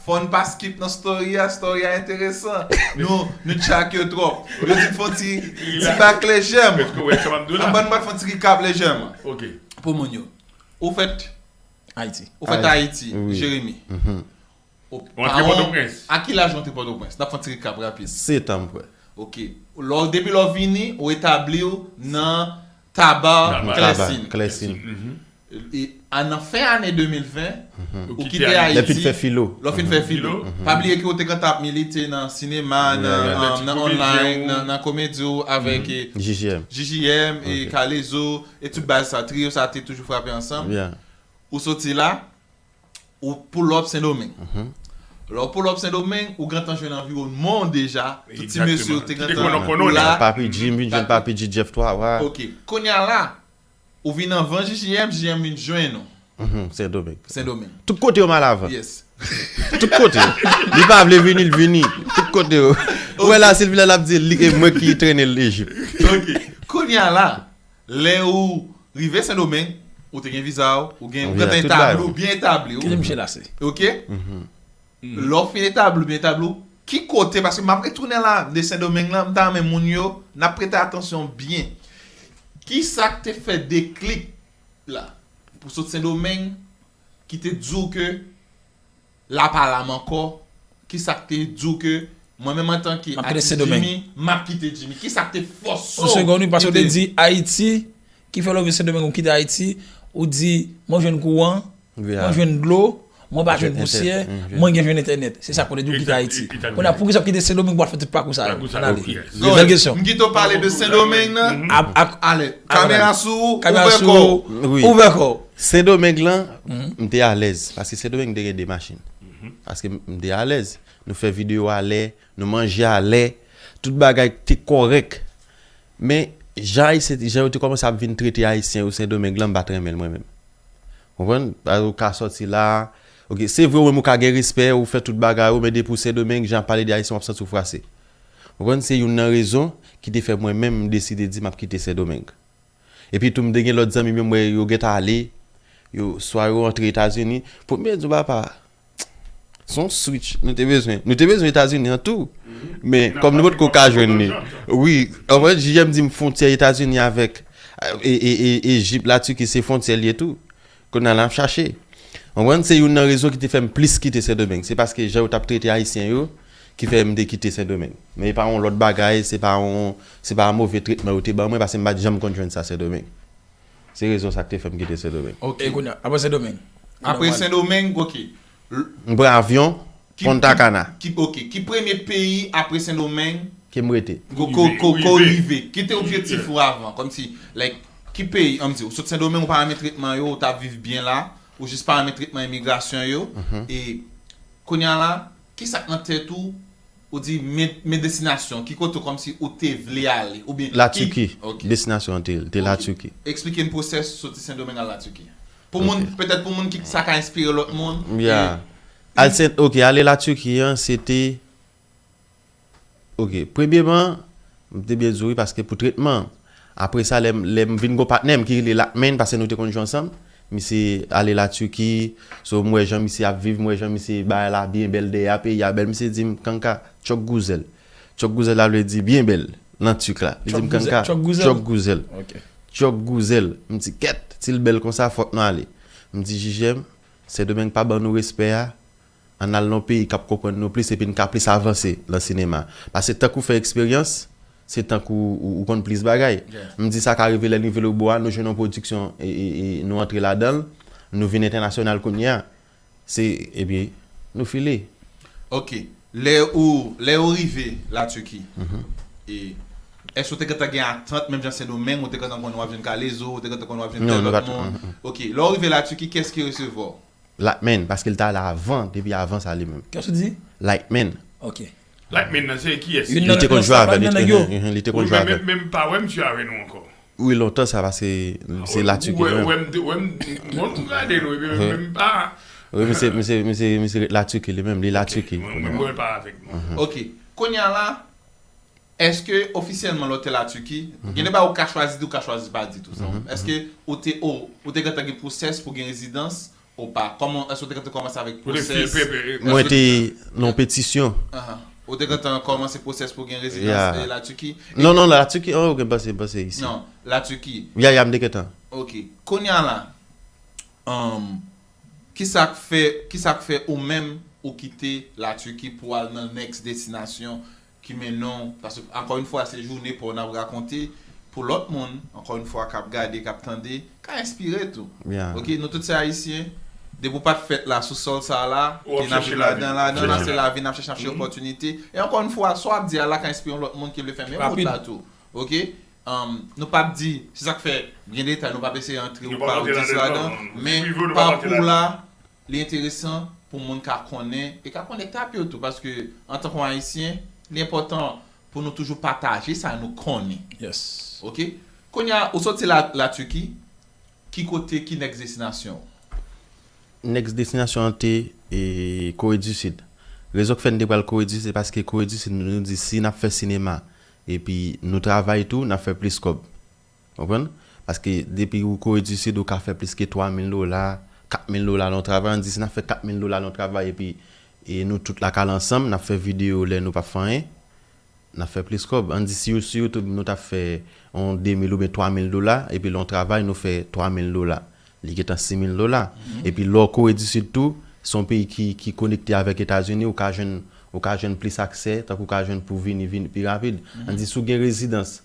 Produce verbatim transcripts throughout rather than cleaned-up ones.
Fò n pa skip nan story a, story a enteresan. Nou, nou tchak yo twòp. Yo di n fè yon ti, ti bak lejèman. Èske w wè sa m ap di w la? Ann ban n bat fè yon ti recap lejèman. Ok. Pou moun yo. Ou fèt Ayiti. Ou fèt Ayiti, Jeremi. Ou antre Pòtoprens. A ki laj ou antre Pòtoprens? N ap fè yon ti recap rapid. Sèt an m kwè. Ok. Lè w, depi lè w vini, ou etabli w nan Taba Klèsin. Klèsin. E a nan fen ane de mil ven, ou kite Ayiti. Lè fin fè filo. Lè w fin fè filo. Pa bliye ke ou te gentan ap milite nan sinema, nan, nan online, nan, nan komedi w avèk eh, J J M. J J M e Kalezo, e tout baz sa, trio sa te toujou frape ansanm. Ou soti la, ou pull up Sendomeng. Lè w pull up Sendomeng, ou gentan jwenn anviwònman w deja. Tout ti mesye yo te gentan la. Papi G, m vin jwenn Papi G, Jeff twa wa. Ok. Kounye a la, ou vin anvan J J M, J J M vin jwenn ou. Sendomeng. Sendomeng. Tout kote yo m al avan. Yes. Tout kote. Li pa vle vini, l vini. Tout kote yo. Ou wè la, Silvila l ap di, li, e mwen ki trennen l Ejip. Ok. Kounye a la, lè ou rive Sendomeng, ou te gen viza w, ou gen, ou gentan etabli w, byen etabli w. Kite misye la se. Ok? Lè w fin etabli w, byen etabli w, ki kote, paske m ap retounen la, de Sendomeng lan, m ta renmen moun yo, n ap prete atansyon byen. Ki sa k te fè deklik la, pou sot Sendomeng, ki te di w ke la pa la m ankò, ki sa k te di w ke mwen menm antanke atis Jimmy, m ap kite Jimmy? Ki sa k te fòse w? Yon segonn, wi, paske w te di Ayiti, ki fè lè w vin Sendomeng ou kite Ayiti, ou di, mwen jwenn kouran, mwen jwenn dlo, mwen pa jwenn pousyè, mwen gen jwenn entènèt. Se sa k fè w te di w kite Ayiti. Kounye a, poukisa w kite Sendomeng pou w al fè tout pakou sa yo? Ann ale. Bèl kesyon. M kite w pale de Sendomeng nan. Ale, kamera sou ou, ouvè kò w. Ouvè kò w. Sendomeng lan, m te alèz. Paske Sendomeng m te gen de machin. Paske m te alèz. Nou fè videyo alè, nou manje alè. Tout bagay te kòrèk. Men, jan Ayisyen, jan yo te kòmanse ap vin trete Ayisyen yo Sendomeng lan, m pa t renmen l mwen menm. Konprann? Ou ka sòti la. Ok, se vre, ou menm ou ka gen respè, ou fè tout bagay ou, men depi w Sendomeng, jan y ap pale de Ayisyen, w ap santi w frase. Konprann? Se youn nan rezon ki te fè mwen menm m deside di m ap kite Sendomeng. Epi tou, m te gen lòt zanmi m yo, m wè yo gentan ale. Yo, swa yo antre Etazini. Premye di w, papa, se yon switch nou te bezwen. Nou te bezwen Etazini an tou. Men, kòm nou potko ka jwenn li. Wi, anvan J J M di m fwontyè Etazini avèk, e, e, e, Ejip, Latiki, se fwontyè l ye tou. Kounye a la, n ap chache. Konprann? Se youn nan rezon ki te fè m plis kite Sendomeng. Se paske jan yo t ap trete Ayisyen yo ki fè m te kite Sendomeng. Men e pa yon lòt bagay, se pa yon, se pa move tretman yo te ban mwen, paske m pa t janm konn jwenn sa Sendomeng. Se rezon sa k te fè m kite Sendomeng. Ok. E kounye a, apre Sendomeng? Apre Sendomeng, ok. M pran avyon, Punta Cana. Ki, ok. Ki premye peyi apre Sendomeng ke m rete? Ko, ko, ko, ko rive. Ki te objektif ou avan? Kòmsi, like, ki peyi, ann di, ou sot Sendomeng, ou pa renmen tretman yo, ou t ap viv byen la, ou jis pa renmen tretman imigrasyon yo. E kounye a la, ki sa k nan tèt ou, ou di, men, men destinasyon, ki kote kòmsi ou te vle ale, oubyen Latiki. Destinasyon an te, te Latiki. Eksplike n pwosès soti Sendomeng al Latiki. Pou moun, petèt pou moun ki sa ka enspire lòt moun. Al Sen, ok, ale Latiki an, se te, ok, premyeman, m te byen di w wi, paske pou tretman. Apre sa, lè m, lè m vin gon patnè m ki rele Lakmen, paske nou te konn jwe ansanm. Misye ale Latiki, so m wè jan misye ap viv, m wè jan misye bagay la byen bèl dèyè a, peyi a bèl. Misye di m, Kanka, tchòk gouzèl. Tchòk gouzèl la vle di byen bèl, nan tik la. Li di m, Kanka, tchòk gouzèl. Tchòk gouzèl. M di, kèt, si l bèl konsa, fòk nou ale. M di, J J M, Sendomeng pa ban nou respè a, ann al nan yon peyi k ap konprann nou plis epi n ka plis avanse nan sinema. Paske tank ou fè eksperyans, se tank ou, ou, ou konn plis bagay. M di sa ka rive lè n rive Lobò a, nou jwenn yon pwodiksyon e, e, e nou antre ladan l, nou vin entènasyonal kounye a. Se, epi, nou file. Ok. Lè ou, lè ou rive Latiki, e, èske ou te gentan gen atant, menm jan Sendomeng, ou te gentan konnen w ap jwenn Kalezo, ou te gentan konnen w ap jwenn tèl lòt moun? Ok. Lè ou rive Latiki, kiyès ki resevwa w? Lakmen, paske l t ale avan, depi avan sa li menm. Kiyès ou di? Lakmen. Ok. Lakmen nan se kiyès? Li te konn jwe avè l, li te konn jwe avè l. Menm pa wè misye avè nou ankò. Wi, lontan sa, paske se Latiki li menm. Ou wè m, ou wè m, bon, nou gade nou, epi menm pa. Wi, misye, misye, misye, misye ret Latiki li menm, li Latiki. Mwen, mwen pa avèk nou. Ok, kounye a la, èske ofisyèlman lè w te Latiki, gen de bagay ou ka chwazi di, ou ka chwazi pa di tou sa. Èske ou te, ou, ou te gentan gen pwosès pou gen rezidans Ou pa? Kòman, èske w te gentan kòmanse avèk Ou te pwosès? fil pepe. Mwen te nan petisyon. Ahan. Ou te gentan kòmanse pwosès pou gen rezidans Yeah. e la Tiki? Non, non, la Tiki, oh, gen pase, pase isi. Non, la Tiki. Ya, ya, m te gentan. Ok. Kounye a la, um, kisa k fè, kisa k fè ou menm ou kite la Tiki pou al nan next destinasyon ki mennen w? Paske, ankò yon fwa, se jounen pa w n ap rakonte pou lòt moun, ankò yon fwa, k ap gade, k ap tande, ka enspire tou. Yeah. Ok, nou tout se Ayisyen. Depi w pa t fèt la sou sòl sa la, Ou ap ke n ap chèche viv lavi. ladan, ladan, n ap Yeah. se lavi, n ap chèche, chèche opòtinite. E ankò yon fwa, sa w ap di a la ka enspire yon lòt moun ki vle fèmen wout Rapid. la tou. Ok? Um, nou p ap di, se sa k fè, gen detay, nou p ap eseye antre Nou ou p ap pa ou antre dis ladan, ladan, non. men Prive, nou p ap antre pakou ladan. La, li enteresan pou moun ka konnen e ka konnen etap yo tou, paske antanke yon Ayisyen, li enpòtan pou nou toujou pataje sa nou konnen. Yes. Ok? Kounye a, ou soti la, la Tiki, ki kote, ki next destinasyon? Next destinasyon an te e, Kore di Sid. Rezon k fè n te pral Kore di Sid, se paske Kore di Sid, nou, nou di si n ap fè sinema, epi nou travay tou, n ap fè plis kòb. Konprann? Paske depi ou Kore di Sid, ou ka fè plis ke twa mil dola, kat mil dola nan yon travay. Ann di si n ap fè kat mil dola nan yon travay, epi e nou tout lakay la ansanm, n ap fè videyo lè nou p ap fè anyen. N ap fè plis kòb. Ann di si, si YouTube nou t ap fè yon de mil oubyen twa mil dola, epi lè yon travay nou fè twa mil dola. Li gentan sis mil dola. Epi lè w Kore di Sid tou, se yon peyi ki, ki konekte avèk Etazini, ou ka jwenn, ou ka jwenn plis aksè, tankou ou ka jwenn pou vini, vini pi rapid. Ann di si w gen rezidans,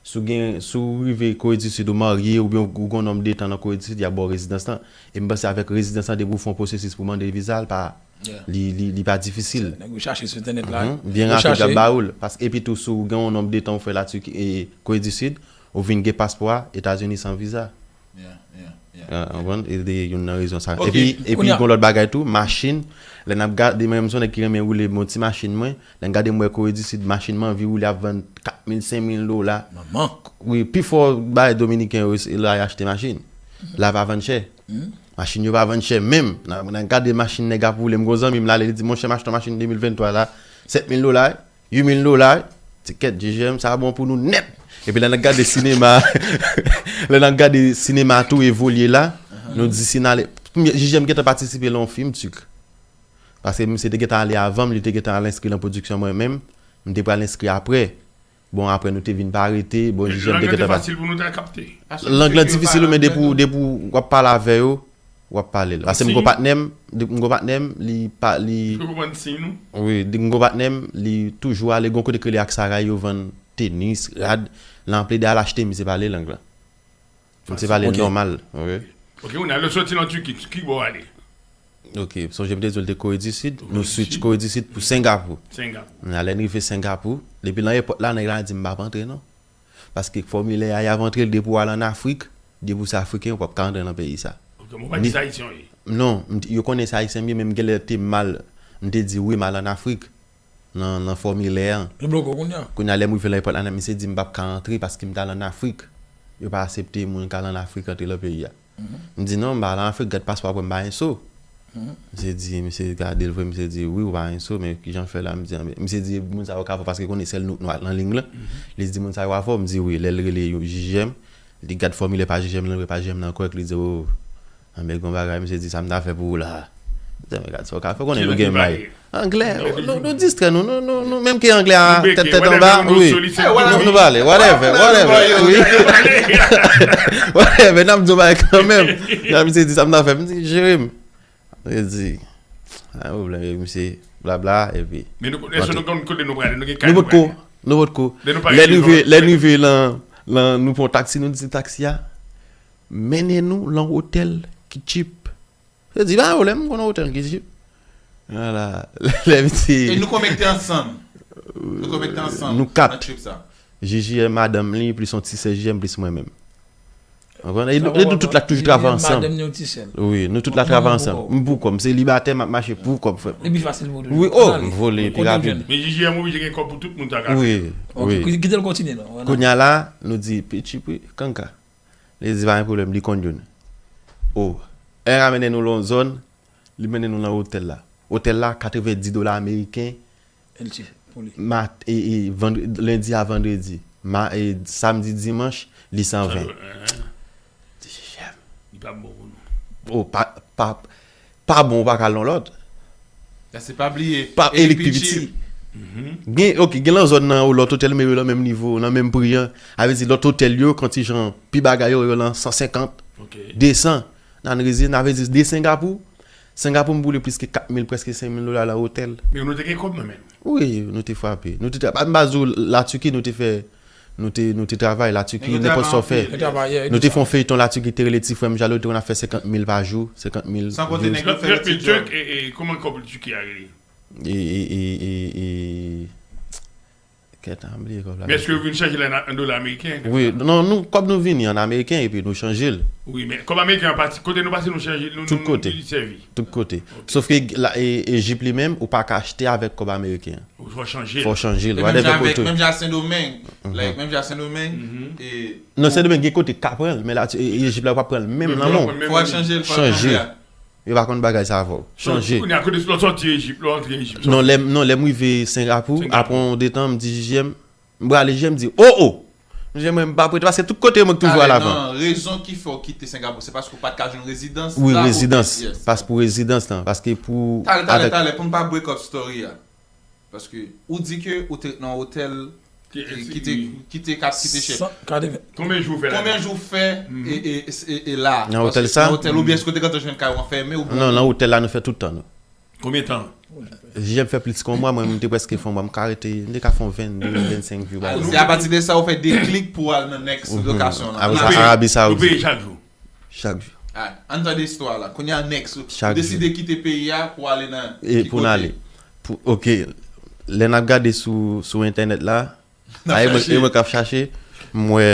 si w gen, si w rive Kore di Sid, ou marye, oubyen ou gen yon nonm de tan nan Kore di Sid, y ap ba w rezidans lan. E m panse avèk rezidans lan, depi w fè yon pwosesis pou mande viza, l pa, Yeah. li, li, li pa difisil. Nèg yo chache sou entènèt la. Mhm. Byen Yo rapid, y ap chache. ba ou l. Paske epi tou, si w gen yon nonm de tan ou fè la Tiki e Kore di Sid, ou vin gen paspò a Etazini san viza. Yeah, yeah, yeah. Ah, ou konprann? E de youn nan rezon sa. Ok, Epi, epi kounye a- gen lòt bagay tou, machin. Lè n ap gade, mwen menm se yon nèg ki renmen woule bon ti machin mwen. Lè n gade m wè Kore di Sid, machin mwen anvi woule ap vann kat mil, senk mil dola. Manman. Wi, pifò bay dominiken yo se la y achte machin. La pa vann chè. Machin yo pa vann chè menm. Nan, nan gade machin nèg ap woule, m gon zanmi m la, li di, monchè, m achte yon machin de mil venntwa la, sèt mil dola, uit mil dola. Ti kèt, J J M, sa bon pou nou nèt. Epi lè n ap gade sinema, lè n ap gade sinema tou evolye la, nou di si n ale, premye J J M gentan patisipe nan yon fim Tik. Paske misye te gentan ale avan m, li te gentan al enskri nan pwodiksyon mwen menm, m te pral enskri aprè. Bon, aprè nou te vin pa rete, bon, J J M te Lang lan te gentan pa. Fasil pou nou ta kapte. Lang lan difisil, men depi w, depi w ap pale avè yo, w ap pale l. Paske m gon Siy. Patnè m, depi m gon patnè m, li pa, li, Yo konprann siy nou. wi, depi m gon patnè m, li toujou ale, gon kote k rele Aksaray, yo vann tenis, rad, lan plede al achte, misye pale lang lan. Misye pale Ok. Nòmal, ok. Ok, ou nan, lè soti nan Tiki, ki bò w ale? Ok, sonje m te di w l te Kore di Sid, Kore nou di switch Sid. Kore di Sid pou Sengapou. Sengapou. Nan lè n rive Sengapou, depi nan èpòt la, nèg la di m pa p antre non. Paske fòmilè a y ap antre l depi w al ann Afrik, depi w se Afriken, ou p ap ka antre nan peyi sa. Ok, mwen pa di sa Ayisyen ye. Non, m t- yo konnen se Ayisyen m ye, men m genlè te mal, m te di wi, m al ann Afrik. Nan, nan fòmilè an. Yo bloke w kounye a. Kounye a lè m rive nan èpòt la, misye di m p ap ka antre paske m t al ann Afrik. Yo pa aksepte moun k al ann Afrik antre nan peyi a. M di non, m pa al ann Afrik, gad paspò a pou m pa enso. Misye di, misye gade l vre, misye di wi, ou pa enso, men kijan l fè la? M di, anben, misye di moun sa yo ka fè w paske konnen sèl nou k nwa nan liy lan. Li di moun sa yo pa fè w, m di wi, lè l rele yo J J M, li gad fòmilè pa J J M lan, li pa J J M lan kòrèk, li di o, anben gon bagay, misye di sa m ta fè pou ou la. M di men gad sa w ka fè, konnen nou gen may. Anglè, nou, nou distrè nou, nou, nou, nou, menm ke anglè a, tèt, tèt anba, wi. Nou, nou pale, whatever, whatever, wi. Whatever, n ap di w bagay kanmenm. Nan misye di sa m ta fè, m di, jere m. Misye di, pa gen pwoblèm, epi misye, blabla, epi. Men nou, èske nou konn kote nou prale, nou gen kay Nou nou potko, prale? Nou potko. Lè nou pa Lè rete n rive, nou- lè n rive lan, lan, nou pran taksi, nou di taksi a, mennen nou lan otèl ki cheap. Yo di, pa gen pwoblèm, m konn yon otèl ki cheap. Vwala, lè misye. E nou konekte ansanm. Nou konekte ansanm. Nou kat. Nan trip sa. J J M, madanm li, plis yon ti sè J J M, plis mwen menm. Ou konprann? E nou, e nou tout la k toujou travay ansanm. Madanm ni yon ti sèl. Wi, nou tout la travay ansanm. M pou kò m, selibatè, m ap mache pou kò m, frè m. Li pi fasil pou ou. Wi, oh, m vole pi rapid. Men J J M oblije gen kòb pou tout moun ta ka. Wi, wi. Kite l kontinye non. Kounye a la, nou di, pi cheap wi, kanka. Li di, pa gen pwoblèm, li konn youn. Oh, Air a mennen nou lan yon zòn, li mennen nou lan otèl la. Otèl la, katrevenndis dola ameriken, El ti pou li. Mat, e, e, vandre-, lendi a vandredi. Ma, e, samdi, dimanch, li san ven. Di, "J J M." Li pa bon pou nou. Oh, pa, pa, pa bon, ou pa ka al nan lòt. Sa se pa bliye. Pa e li k pi piti. Gen, ok, gen lan zòn nan, lòt otèl, men yo nan menm nivo, nan menm pri an. A vle di, lòt otèl yo, kontijan pi bagay yo, yo lan san senkant, desan. Nan rezi, nan vle di, de Sengapou. Sengapou, m boule plis ke kat mil, prèske senk mil dola lan otèl. Men nou te gen kòb nan men. Wi, nou te frape. Nou te, m pa di w, Latiki, nou te fè, nou te, nou te travay, Latiki, nenpòt sa w fè. Nou te fè yon feyton Latiki, te rele Ti Frè M Jalo, te konn ap fè senkant mil pa jou, senkant mil. San konte nèg yo fè Latiki. Kòman kòb Latiki a rele? E, e, e, e, e, Kèt, m bliye kòb la. Men èske yo vin chanje l an dola ameriken? Wi, non, nou, kòb nou vini an ameriken epi nou chanje l. Wi, men kòb ameriken an pati, kote nou pase nou chanje, nou, tout kote. Tout kote. Sof ke Ejip li menm, ou pa ka achte avèk kòb ameriken. Fò w chanje l. Fò w chanje l. Whatever kote. Menm jan a Sendomeng. Like, menm jan a Sendomeng. Non, Sendomeng gen kote k ka pran l, men la, Ejip la, ou pa pran l menm nan men w. Fò w chanje l, fò w chanje l. Yo pa konn bagay sa avè w. Chanje. Kounye a kote lè w sòti Ejip, lè w antre Ejip. Non, lè m, non, lè m rive Sengapou, apre yon de tan, m di J J M, m prale J J M di, o, o! J J M, mwen m pa prete, paske tout kote mwen k toujou al avan. Non, rezon ki fè w kite Sengapou, se paske w pa t ka jwenn rezidans la. Wi, rezidans. Pas pou rezidans lan, paske pou. Talè, talè, talè, pou n pa break up story a. Paske ou di ke ou te nan otèl ki te, ki te, ki te chè. Konbyen jou w fè la? Konbyen jou w fè e, e, e, e la? Nan otèl sa? Nan otèl, oubyen èske w te gentan jwenn kay ou an fèmen oubyen? Non, nan otèl la nou fè tout tan nou. Konbyen tan? J J M fè plis ke yon mwa, mwen menm m te prèske fè yon mwa, m ka rete, m te ka fè yon vennde, vennsenk jou bagay. Se apati de sa ou fè deklik pou al nan next lokasyon lan. Arabi Sawoudit. Ou peye chak jou? Chak jou. Ann tande istwa la. Kounye a next, ou deside kite peyi a pou ale nan ki kote? Pou n ale. Ok. Lè n ap gade sou, sou entènèt la, e mwen k ap chache, m wè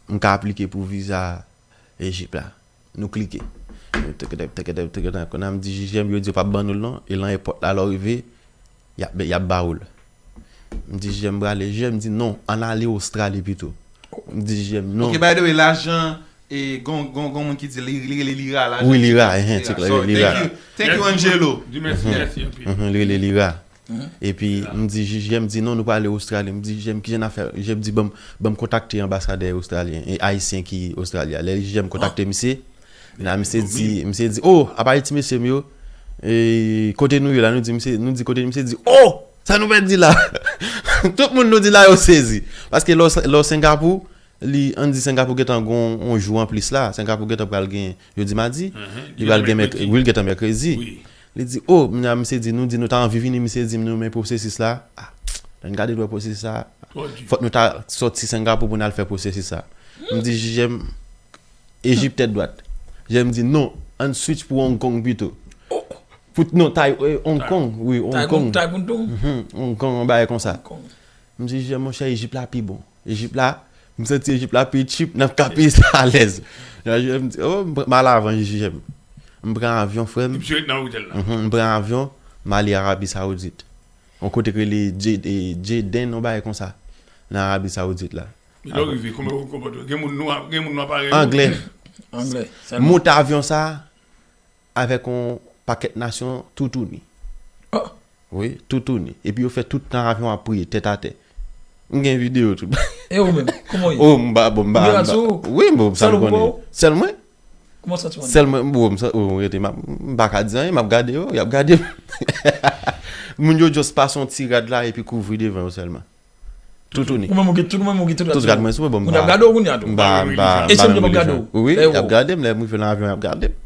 m ka aplike pou viza Ejip la. Nou klike. Teke, teke, teke, teke, teke, kounye a m di J J M, yo di yo p ap ban nou l non. E lan èpòt la, lè w rive, y ap, y ap ba ou l. M di J J M, m prale. J J M di non, ann ale Ostrali pito. M di J J M non. Ok, by the way, lajan, e, gon, gon, gon moun ki di li, li rele lira, lajan. Wi, lira, enhen, se klè, lira. Thank you, Angelo. Di mèsi, mèsi anpil. Li rele lira. Epi m di J J M di non, nou prale Ostrali. M di J J M kijan n ap fè? J J M di ban m, ban m kontakte anbasadè ostralyen, e, ayisyen ki Ostrali a. Lè J J M kontakte misye, la misye di, misye di, o, ap Ayiti mesye m yo, e, kote nou ye la? Nou di misye, nou di kote, misye di, o, sa nou pèdi la? Tout moun nou di la yo sezi. Paske lè w, lè w Sengapou, li, ann di Sengapou gentan gon yon jou anplis la. Sengapou gentan pral gen, jodi madi, li pral gen mèkredi. Wi, li gentan mèkredi. Li di, o, m nan, misye di, nou di nou ta anvi vini, misye di m nou men pwosesis la. A, lè n gade nou wè pwosesis la, fòk nou ta sòti Sengapou pou n al fè pwosesis la. M di J J M, Ejip tèt dwat. J J M di non, ann switch pou Hong Kong pito. Pou, non, Tay, e, Hong Kong, wi, Hong Kong. Hong Kong, yon bagay konsa. M di J J M, monchè, Ejip la pi bon. Ejip la, m santi Ejip la pi cheap, n ap ka peye sa alèz. J J M di, o, m pran, m al avan J J M. M pran avyon, frè m. M pran avyon, m ale Arabi Sawoudit. Yon kote k rele Jedden, yon bagay konsa. Nan Arabi Sawoudit la. Lè w rive, kòman w konpòte w? Gen moun nwa, gen moun nwa parèy ou? Anglè. Anglè. Monte avyon sa, avèk yon pakèt nasyon toutouni. Wi, toutouni. Epi yo fè tout tan avyon ap priye, tèt atè. M gen videyo tou. E ou menm, kòman w ye? O, m pa bon, m pa. Miracle sou ou? Wi, bon, sa m konnen. Sèl ou? Sèl mwen. Kòman w santi w anndan? Sèl mwen, bon, m sa, o, rete, m pa ka di anyen, m ap gade yo, y ap gade m. Moun yo just pase yon ti rad la epi kouvri devan yo sèlman. Toutouni. Ou menm ou gen tout, ou menm ou gen tout rad sou ou. Tout rad mwen sou mwen, bon, m pa. Moun ap gade w kounye a tou. M pa, m pa. E si moun yo p ap gade w? Wi, y ap gade m, lè m rive nan avyon, y ap gade m.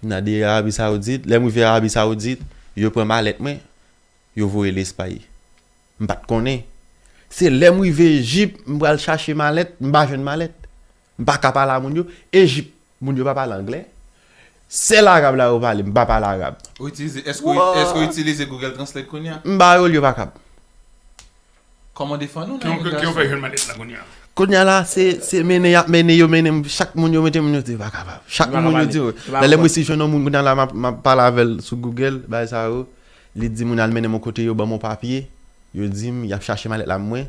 M nan de Arabi Sawoudit, lè m rive Arabi Sawoudit, yo pran malèt mwen, yo voye l Espay. M pa t konnen. Se lè m rive Ejip, m pral chache malèt, m pa jwenn malèt. M pa ka pale a moun yo. Ejip, moun yo pa pale anglè. Sèl arab la yo pale, m pa pale arab. Ou itilize, èske ou, èske ou itilize Google Translate kounye a? M ba yo l, yo pa kab. Kòman w defann ou nan imigrasyon? Ki w fè jwenn malèt la kounye a? Kounye a la, se, se mennen y ap mennen, yo mennen m, chak moun yo mete moun yo di yo pa kapab. Chak moun yo di yo. Lè, lè m resi jwenn yon moun kounye a la, m ap, m ap pale avè l sou Google, bagay sa yo. Li di moun al mennen m yon kote, yo ban m yon papye. Yo di m, y ap chache malèt la pou mwen.